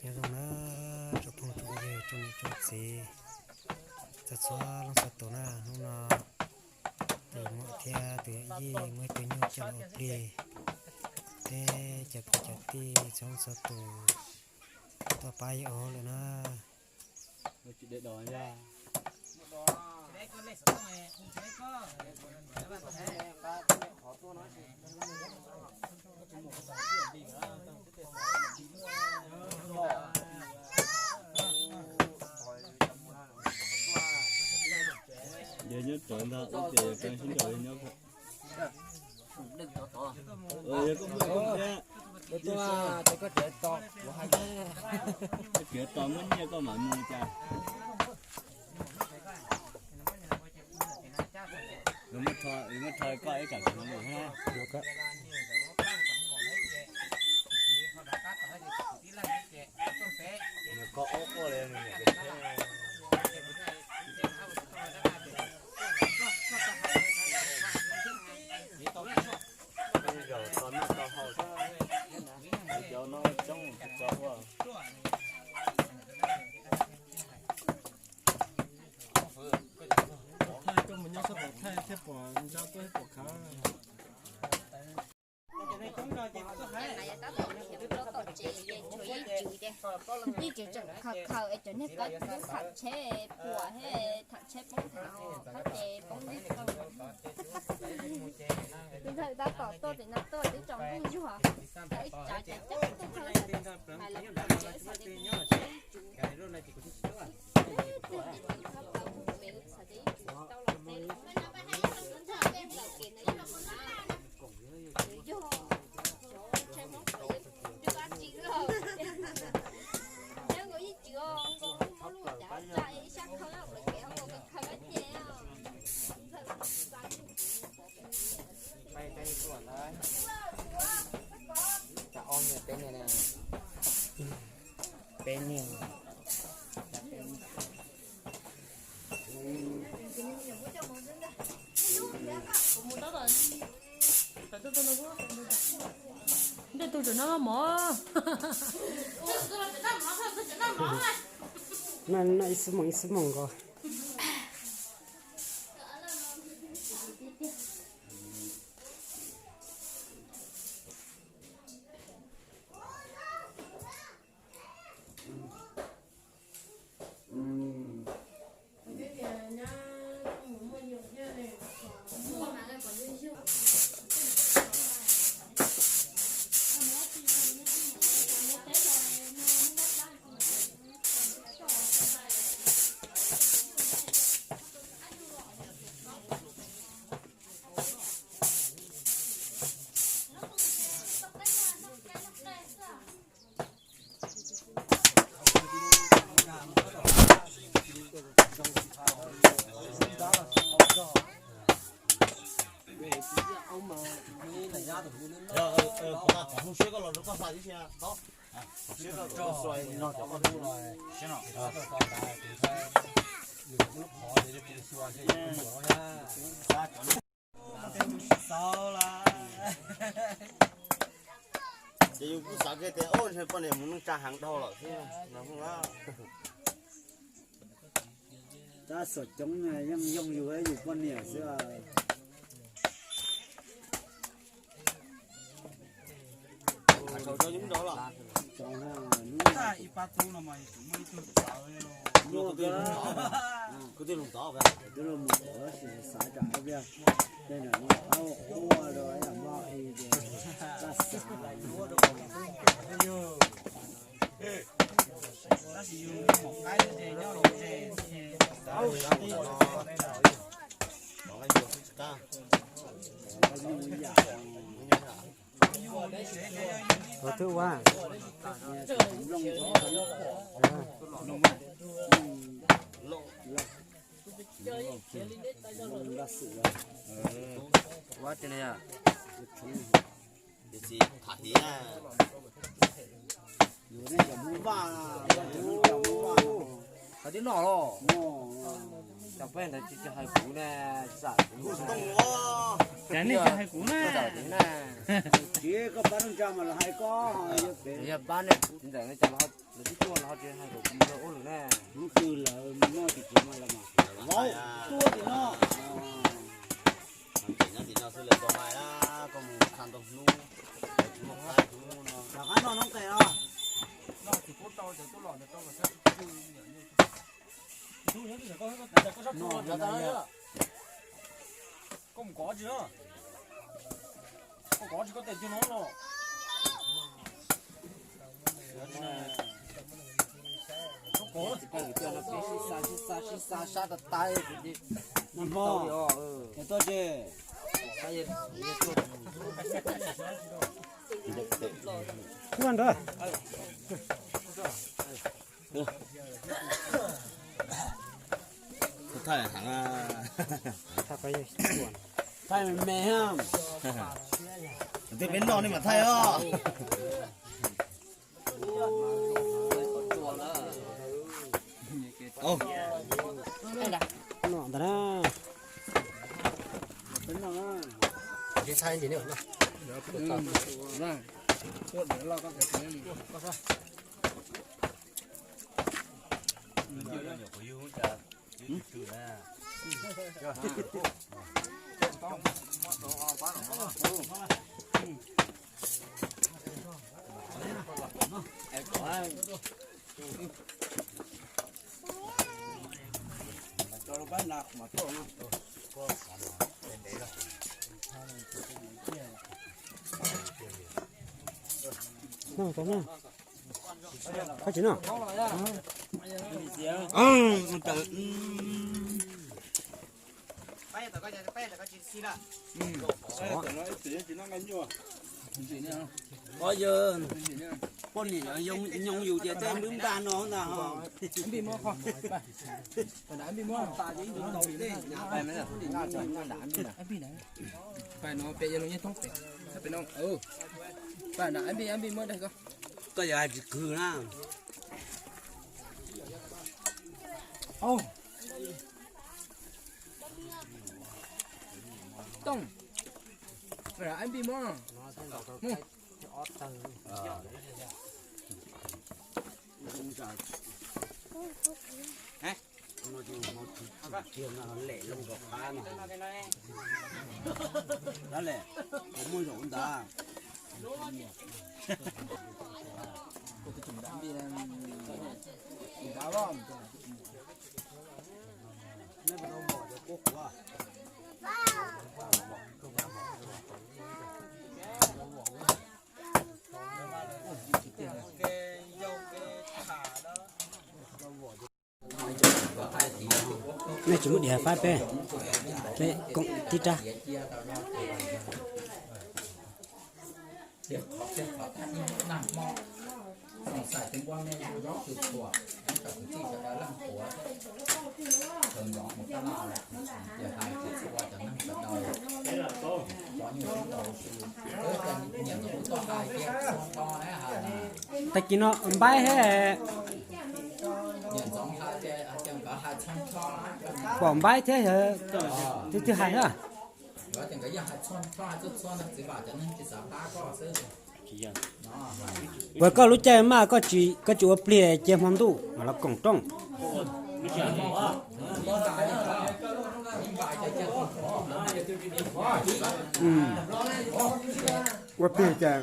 Nyob zoo na, tsoom phooj tsoom ywg tsoom niam tsoom txiv, txhua txhua leej txhua tus na, hnub no tus muam thiab tus yawm yij muaj ib tug nyuj coj los ua plig, peb cov kwv cov tij txhua leej txhua tus tuaj pab yawg ua lawm na. Yog nyob rawv ntag, ub ces yog kab sib nraus yog nyob. Yog koj mus koj thiab, koj tseem tos muab nyiaj koj mam mus cas. Muab rho koj ib kam mus na. Koj ob quaj li nws niam. Zaum tau noj tau haus xwb, cov no coob tsis txaus ua. Thaij coj mus nyob sab tom thaij thiab pom ntsa tuaj thiab pom khav. Mas yog tab tom khiav plob tom tsev ces tshuav ib tswv ces ib tswv tseem khaws khaws es cov niag kab lub tham tsheb puas thiab tham tsheb poob tham qab ces poob ib tug. Tus ntxawm tab tom tuaj tim no tuaj twb tsaus ntuj zuag, tau ib tsav ces cab tuaj khaws hais los tom tsev xav tias kuv tshuav ib tswv. Twb twb tsis tau tau kuv tsev xav tias ib tswv tau los tsev lawm. Lawm kev no yog tus na, yog cov tsheb Hmoob tsev dab tsi lawm. Nyob nkaus ib tswv os, nkaus muab lub cav tsa ib sab khawb lawm kev ho nkaus khaws khaws ces. Peb niag. Ntej tug tseem noj mov. Noj ib xuab moos ib xuab moos nkaus. Ces yus kuj xav kiag tias, o, ntshe poj niam mus neej tsa heev dhau lawm xwb no. Tab xom coob yeej yooj yus yus poj niam xwb. Ib pab tub no mas yuav tsum muaj ib tug txawv. Twb los mus tod, xav tsam ib pliag tej ntawm no qab ua rau ib yam npaj es tab sis yus mus qaib ces nyob los ces Tus twg ua? Ua tiag li. Tham tib noj los, cov peb ntawd tsis hais kuv na, tsis hais kuv na. Tsis koj pab neej tsa mas los hais koj, yog pab ne, ntxawm ne cas los twb tuaj los ho tsis hais kom kuv mus ua lawm ne. Hnub twg lawv muaj tsis tsis muaj lawv mas vauv tuaj tim no. Nyob tim no xwb lawv tau hais na, koj mus txha ntau hnub, lawv tsis muaj qab hnub no. Rov qab noj noob qes os. Koj mus kov tsis, koj kov tsis koj tes cug no los. Sib xa sib xa sib xa sab tas tas no. Tuaj tsis. Ntawd. Thaij heev, thaij me me. Tej peb noj nej mam thaij os. No ntag na. Koj tsis noj. Poj niam nyob yus tias tej npwb npaj no ntag ho. Koj yog hais tsis kwv na. Tooj, ab npij mog. Lem los muaj zaum ntawd. Nej tsis muab diav fab peb, peb koom tib rab. Tag kis no npaib thiab, pom npaib thiab, twb twb hais na. Puas koj lub caij maj koj tsis ua plig cia hmo ntuj mam los koom rooj? Ua plig cas?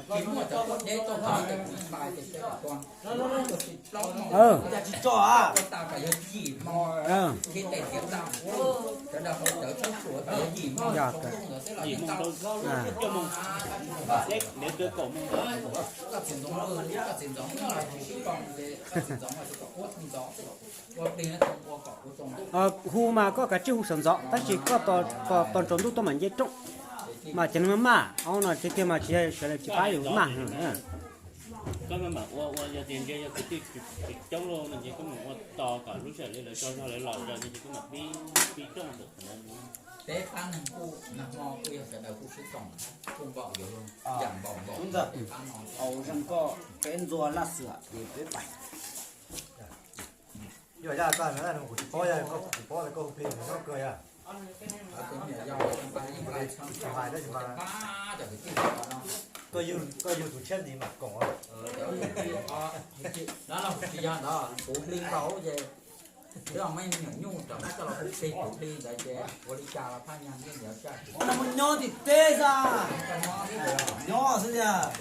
Hu mas koj kav tsij hu sawv ntxov tab sis koj tos nraud ntuj tuaj mam nce rooj. Mas cov neeg maj maj no tiag tiag mas tsis yog sawv daws tsis pab yus maj. Koj mam ua ua yog tias ntsia yog kwv tij tsis coob lauj no ces koj mam ua tos kom lub sij hawm li lawv tso zog lawv los zog no ces koj mam pib pib rooj ntawm qhov no. Peb pab neeg kuj nag hmo kuj yog sawv daws kuj sib koom, kuj npaum yus yam npaum npaum peb pab no. Au, zoo koj peb ntxuag laj xwm ces peb pais. Yog yaj koj na, kuv tsis paub, yog koj tsis paub koj hu plig nyob kawg yog. Hais tab sis mas koj yug tus tshiab ntxiv mas koom os. Dab laug tsis yog ntawd, puv hli nkaus ces twb muaj me nyuam nyuj rov qab coj los hu plig puv hli ntawd ces ua li cas los phaj nyag ntiaj ntawd caj. Nyob tim teb xwb. Nyob xwb tiag.